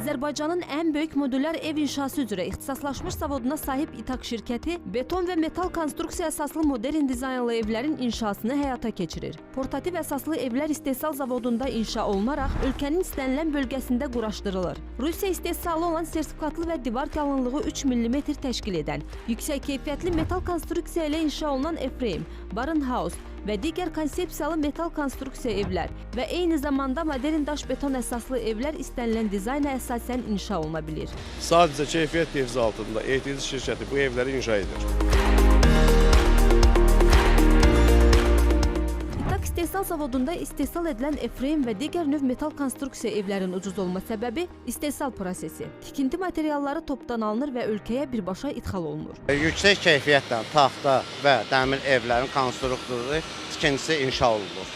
Azərbaycanın ən böyük modulyar ev inşası üzrə ixtisaslaşmış zavoduna sahib İTAK şirkəti beton və metal konstruksiya əsaslı modern dizaynlı evlərin inşasını həyata keçirir. Portativ əsaslı evlər istehsal zavodunda inşa olunaraq ölkənin istənilən bölgəsində quraşdırılır. Rusiya istehsalı olan sertifikatlı və divar qalınlığı 3 mm təşkil edən, yüksək keyfiyyətli metal konstruksiya ilə inşa olunan E-frame, Barın House və digər konsepsiyalı metal konstruksiya evlər və eyni zamanda modern daş beton əsaslı evlər istənilən dizayna əsasən inşa oluna bilir. Sadəcə keyfiyyət hifzi altında ETC şirkəti bu evləri inşa edir. İTAK istehsal zavodunda istehsal edilən E-frame və digər növ metal konstruksiya evlərin ucuz olma səbəbi istehsal prosesi. Tikinti materialları topdan alınır və ölkəyə birbaşa idxal olunur. Yüksək keyfiyyətlə taxta və dəmir evlərin konstruktoru tikintisi inşa olunur.